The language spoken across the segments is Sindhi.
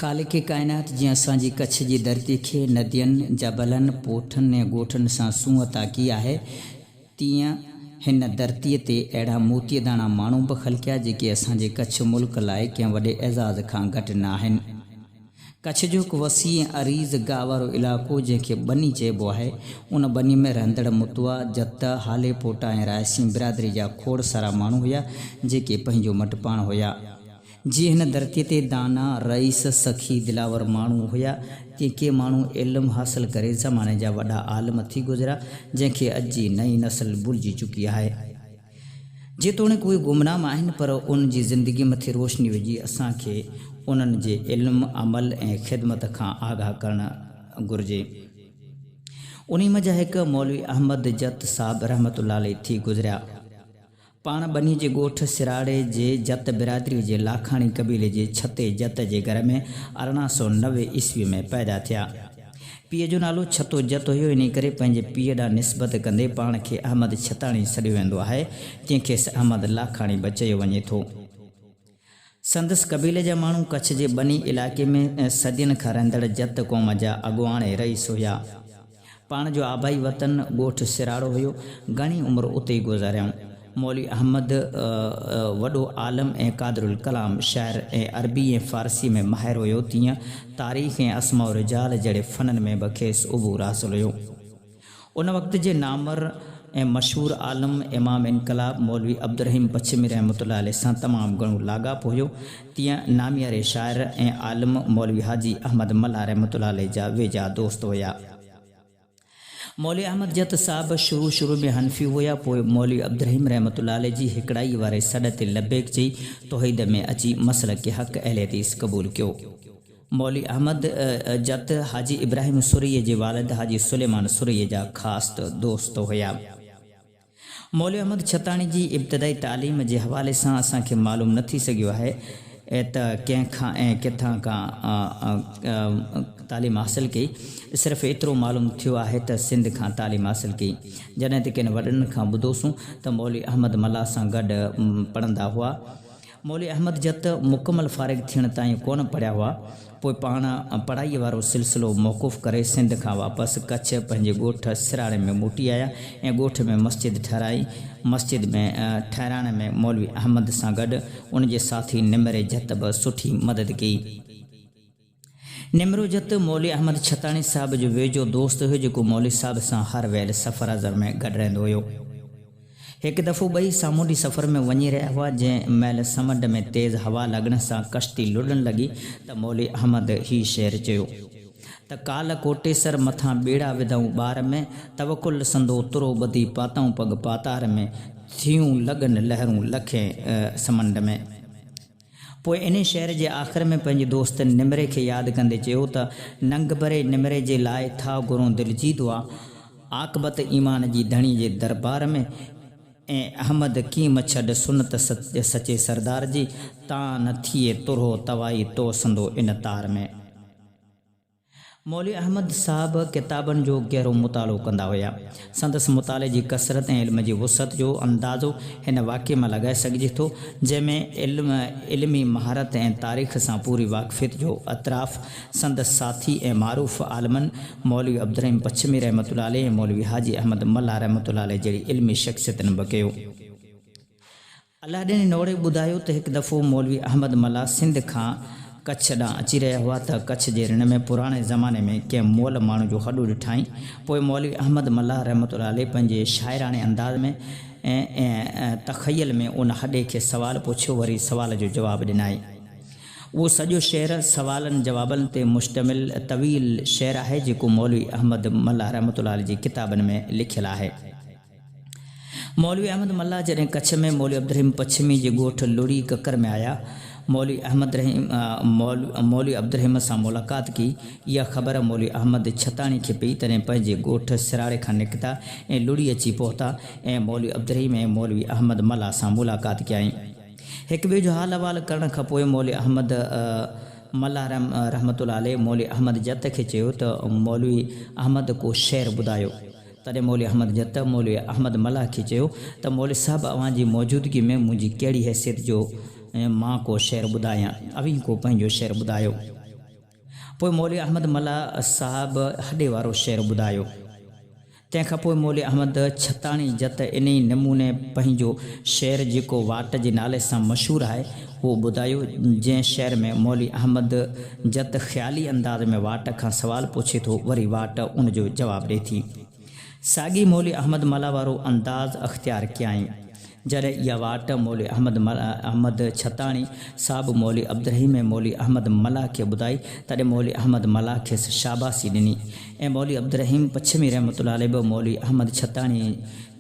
خالق ڪائنات جيئن اسان جي ڪڇ جي ڌرتي کي ندين، جبلن، پوٺن ۽ ڳوٺن سان سونهن عطا ڪئي آهي، تيئن هن ڌرتيء تي اهڙا موتيء داڻا ماڻهو به خلقيا جيڪي اسان جي ڪڇ ملڪ لاء ڪنهن وڏي اعزاز کان گهٽ نه آهن. ڪڇ جو هڪ وسيع ۽ عريض گاهه وارو علائقو جنهن کي ٻني چئبو آهي، ان ٻني ۾ رهندڙ متوا، جت، هالي پوٽا ۽ رائسين برادري جا کوڙ سارا ماڻهو هيا جيڪي پنهنجو مٽ پاڻ هيا. جيئن هن ڌرتيء تي دانا، رئيس، سخي، دلاور ماڻهو هيا، تيئن ڪي ماڻهو علم حاصل ڪري زماني جا وڏا عالم ٿي گذريا، جنهن کي اڄ جي نئين نسل ڀلجي چڪي آهي. جيتوڻيڪ اهي گمنام آهن، پر انهن جي زندگيء مٿي روشني وجهي اسان کي انهن جي علم، عمل ۽ خدمت کان آگاهه ڪرڻ گهرجي. انهي منجهان هڪ مولوي احمد جت صاحب رحمة الله عليه ٿي گذريا. پاڻ ٻني جي ڳوٺ سراڙي جي جت برادريء جي لاکاڻي قبيلي جي ڇتي جت جي گهر ۾ 1890 عيسويء ۾ پيدا ٿيا. پيء جو نالو ڇتو جت هيو، انهيء ڪري پنهنجي پيء ڏانهن نسبت ڪندي پاڻ کي احمد ڇتاڻي سڏيو ويندو آهي، تيئن کيس احمد لاکاڻي به چيو وڃي ٿو. سندس قبيلي جا ماڻهو ڪڇ جي ٻني علائقي ۾ صدين کان رهندڙ جت قوم جا اڳواڻ ۽ رئيس هيا. پاڻ جو آبائي وطن ڳوٺ سراڙو هيو. گهڻي عمر اتي ئي گذاريائون. مولوي احمد وڏو عالم ۽ قادرالڪلام شاعر ۽ عربي ۽ فارسيء ۾ ماهر هيو تيئن تاريخ ۽ اسماء الرجال جهڙي فنن ۾ به کيس عبور حاصل هيو. ان وقت جي نامور ۽ مشهور عالم امام انقلاب مولوي عبدالرحيم پڇمي رحمة الله عليه سان تمام گهڻو لاڳاپو هيو، تيئن نامياري شاعر ۽ عالم مولوي حاجي احمد ملاح رحمة الله عليه جا ويجها دوست هيا. مولوي احمد جت صاحب شروع شروع ۾ حنفي هيا، پوء مولوي عبدالرحيم رحمة الله عليه جي هڪڙائي واري سڏ تي لبيڪ چئي توحيد ۾ اچي مسلڪ حق اهل حديث قبول ڪيو. مولوي احمد جت حاجي ابراهيم سرهيي جي والد حاجي سليمان سرهيي جا خاص دوست هيا. مولوي احمد ڇتاڻي جي ابتدائي تعليم جي حوالي سان اسان کي معلوم نه ٿي سگهيو آهي ته ڪنهن کان ۽ ڪٿان کان تعليم حاصل ڪئي. صرف ايترو معلوم ٿيو آهي ته سنڌ کان تعليم حاصل ڪئي. جڏهن ته ڪن وڏن کان ٻڌوسون ته مولوي احمد ملاح سان گڏ پڙهندا هئا. مولوي احمد جت مڪمل فارغ ٿيڻ تائين ڪونه پڙهيا هئا، پوء پاڻ پڙهائيء وارو سلسلو موقوف ڪري سنڌ کان واپس ڪڇ پنهنجي ڳوٺ سراڙي ۾ موٽي آيا ۽ ڳوٺ ۾ مسجد ٺهرائي. مسجد ۾ ٺهرائڻ ۾ مولوي احمد سان گڏ ان جي ساٿي نمري جت به سٺي مدد ڪئي. نمرو جت مولوي احمد ڇتاڻي صاحب جو ويجهو دوست هيو جيڪو مولوي صاحب سان هر ويل سفر ازر ۾ گڏ رهندو هيو. هڪ دفعو ٻئي سامونڊي سفر ۾ وڃي رهيا هئا جنهن مهل سمنڊ ۾ تيز هوا لڳڻ سان ڪشتي لڏڻ لڳي ته مولوي احمد هي شعر چيو ته ڪالهه ڪوٽيسر مٿان ٻيڙا وڌائون ٻار ۾ توڪل سندو ترو ٻڌي پاتائون پڳ پاتار ۾ ٿيون لڳن لهرون لکين سمنڊ ۾. پوء انهي شعر جي آخر ۾ پنهنجي دوست نمري کي ياد ڪندي چيو ته، ننگ بري نمري جي لاء ٿا گهرون دل جي دعا، عاقبت ايمان جي ڌڻي جي دربار ۾، ۽ احمد ڪيم ڇڏ سنت سچي سردار جي، تان نه ٿئي ترهو توائي تو سندو ان تار ۾. مولوي احمد صاحب ڪتابن جو گهرو مطالعو ڪندا هيا. سندس مطالعي جي ڪثرت ۽ علم جي وسعت جو اندازو هن واقعي مان لڳائي سگهجي ٿو، جنهن ۾ علم، علمي مهارت ۽ تاريخ سان پوري واقفيت جو اعتراف سندس ساٿي ۽ معروف عالمن مولوي عبدالرحيم پڇمي رحمة الله عليه ۽ مولوي حاجي احمد ملاح رحمة الله عليه جهڙي علمي شخصيتن به ڪيو. الله ڏني نوڙي ٻڌايو ته هڪ دفعو مولوي احمد ملاح سنڌ کان ڪڇ ڏانهن اچي رهيا هئا ته ڪڇ جي رڻ ۾ پراڻي زماني ۾ ڪنهن مئل ماڻهو جو هڏو ڏٺائين. پوء مولوي احمد ملاح رحمة الله عليه پنهنجي شاعراڻي انداز ۾ ۽ تخيل ۾ ان هڏي کي سوال پڇيو وري سوال جو جواب ڏنائين. اهو سڄو شعر سوالن جوابن تي مشتمل طويل شعر آهي جيڪو مولوي احمد ملاح رحمة الله عليه جي ڪتابن ۾ لکيل آهي. مولوي احمد ملاح جڏهن ڪڇ ۾ مولوي عبدالرحيم پڇمي جي ڳوٺ لڙي ڪڪر ۾ آيا، مولوي احمد رحيم مولوي عبدالرحيم سان ملاقات ڪئي. اها خبر مولوي احمد ڇتاڻي کي پئي، تڏهن پنهنجي ڳوٺ سراڙي کان نڪتا ۽ لڙي اچي پهتا ۽ مولوي عبدالرحيم ۽ مولوي احمد ملاح سان ملاقات ڪيائين. هڪ ٻئي جو حال احوال ڪرڻ کان پوء مولوي احمد ملاح رحمة الله عليه مولوي احمد جت کي چيو ته مولوي احمد ڪو شعر ٻڌايو. تڏهن مولوي احمد جت مولوي احمد ملاح کي چيو ته مولوي صاحب اوهان جي موجودگي ۾ منهنجي ڪهڙي حيثيت جو مان ڪو شعر ٻڌايان، اوهين ڪو پنهنجو شعر ٻڌايو. پوء مولوي احمد ملاح صاحب هڏي وارو شعر ٻڌايو. تنهن کان پوء مولوي احمد ڇتاڻي جت انهي نموني پنهنجو شعر جيڪو واٽ جي نالي سان مشهور آهي، اهو ٻڌايو، جنهن شعر ۾ مولوي احمد جت خيالي انداز ۾ واٽ کان سوال پڇي ٿو، وري واٽ ان جو جواب ڏئي ٿي. ساڳي مولوي احمد ملاح وارو انداز اختيار ڪيائين. جڏهن اها واٽ مولوي احمد احمد ڇتاڻي صاحب مولوي عبدالرحيم ۽ مولوي احمد ملاح کي ٻڌائي، تڏهن مولوي احمد ملاح کيس شاباسي ڏني ۽ مولوي عبدالرحيم پڇمي رحمة الله عليه به مولوي احمد ڇتاڻي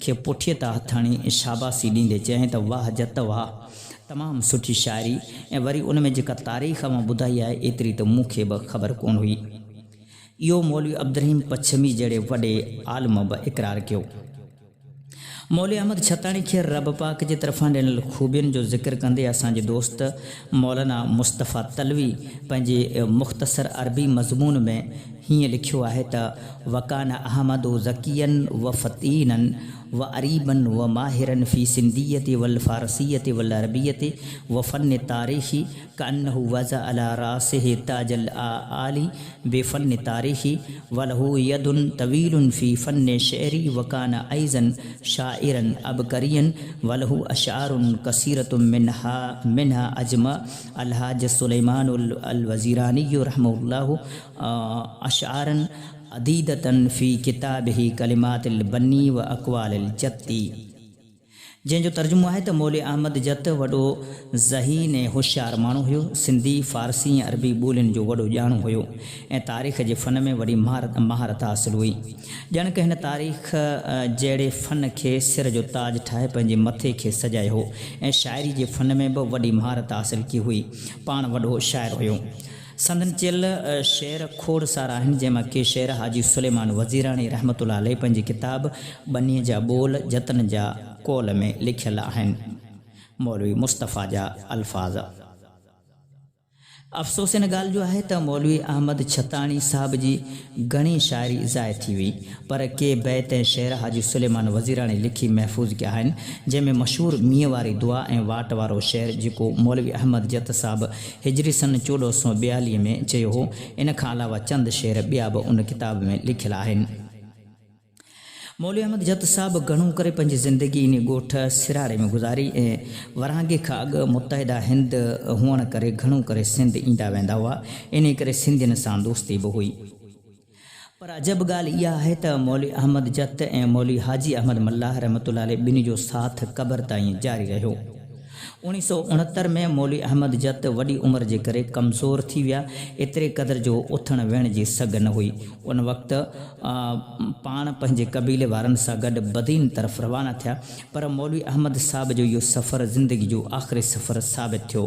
کي پٺيء تان هٿ هڻي شاباسي ڏيندي چيائين ته واهه جت واهه، تمام سٺي شاعري ۽ وري ان ۾ جيڪا تاريخ اوهان ٻڌائي آهي، ايتري ته مون کي به خبر ڪونه هئي. اهو مولوي عبدالرحيم پڇمي جهڙي وڏي عالم به اقرار ڪيو. مولوي احمد ڇتاڻي کي رب پاڪ جي طرفان ڏنل خوبين جو ذڪر ڪندي اسان جي دوست مولانا مصطفيٰ تلوي پنهنجي مختصر عربي مضمون ۾ هيئن لکيو آهي ته وڪان احمد ذڪيا وفطينا وعريبا وماهرا في سنڌية والفارسية والعربية وفن التاريخ ڪأنه وضع علي راسه تاج العالي بفن التاريخ وله يد طويل في فن الشعر وڪان ايضا شاعرا عبقريا وله اشعار كثيرة منها منها اجمع الحاج سليمان الوزيراني رحمه الله اشعارا عديدة في كتابه كلمات البني واقوال الجتي. جنهن جو ترجمو آهي ته مولوي احمد جت وڏو ذهين ۽ هوشيار ماڻهو هيو، سنڌي، فارسي ۽ عربي ٻولين جو وڏو ڄاڻو هيو ۽ تاريخ جي فن ۾ وڏي مهارت حاصل هئي. ڄڻڪ هن تاريخ جهڙي فن کي سر جو تاج ٺاهي پنهنجي مٿي کي سجايو هو ۽ شاعري جي فن ۾ به وڏي مهارت حاصل ڪئي هئي. پاڻ وڏو شاعر هيو. سندن چيل شعر کوڙ سارا آهن، جنهن مان ڪي شعر حاجي سليمان وزيراڻي رحمة الله عليه پنهنجي ڪتاب ٻنيء جا ٻول جتن جا قول ۾ لکيل آهن. مولوي مصطفيٰ جا الفاظ. افسوس ان ڳالهه جو آهي ته مولوي احمد ڇتاڻي صاحب جي گهڻي شاعري ضايع ٿي وئي، پر ڪي بيت ۽ شعر حاجي سليمان وزيراڻي لکي محفوظ ڪيا آهن، جنهن ۾ مشهور مينهن واري دعا ۽ واٽ وارو شعر جيڪو مولوي احمد جت صاحب هجري سن 1442 ۾ چيو هو، ان کان علاوه چند شعر ٻيا به ان ڪتاب ۾ لکيل آهن. مولوي احمد جت صاحب گهڻو ڪري پنهنجي زندگي انهي ڳوٺ سراڙي ۾ گذاري ۽ ورهاڱي کان اڳ متحده هند هئڻ ڪري گهڻو ڪري سنڌ ايندا ويندا هئا، انهي ڪري سنڌين سان دوستي به هئي. پر عجب ڳالهه اها آهي ته مولوي احمد جت ۽ مولوي حاجي احمد ملاح رحمة الله عليه ٻنهي جو ساٿ قبر تائين جاري رهيو. 1969 ۾ مولوي احمد جت وڏي عمر جي ڪري ڪمزور ٿي ويا، ايتري قدر جو اٿڻ ويهڻ جي سگهه نه هئي. ان وقت پاڻ پنهنجي قبيلي وارن سان گڏ بدين طرف روانا ٿيا، پر مولوي احمد صاحب جو اهو سفر زندگي جو آخري سفر ثابت ٿيو.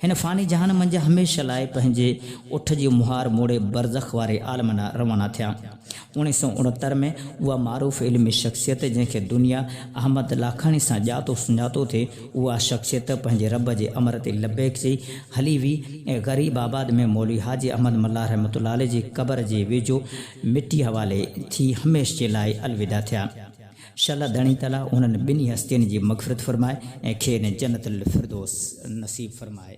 هن فاني جهان منجهه هميشه لاء پنهنجي اٺ جي مهار موڙي برزخ واري عالم ڏانهن روانا ٿيا. 1969 ۾ اها معروف علمي شخصيت جنهن کي دنيا احمد لاکاڻي سان ڄاتو سڃاتو ٿي، اها شخصيت پنهنجي رب جي امر تي لبيڪ چئي هلي وئي ۽ غريب آباد ۾ مولوي حاجي احمد ملاح رحمة الله عليه جي قبر جي ويجهو مٽي حوالي ٿي هميشھ جي لاء الوداع ٿيا. شل ڌڻي تعاليٰ انهن ٻنهي هستين جي مغفرت فرمائي ۽ کين جنت الفردوس نصيب فرمائي.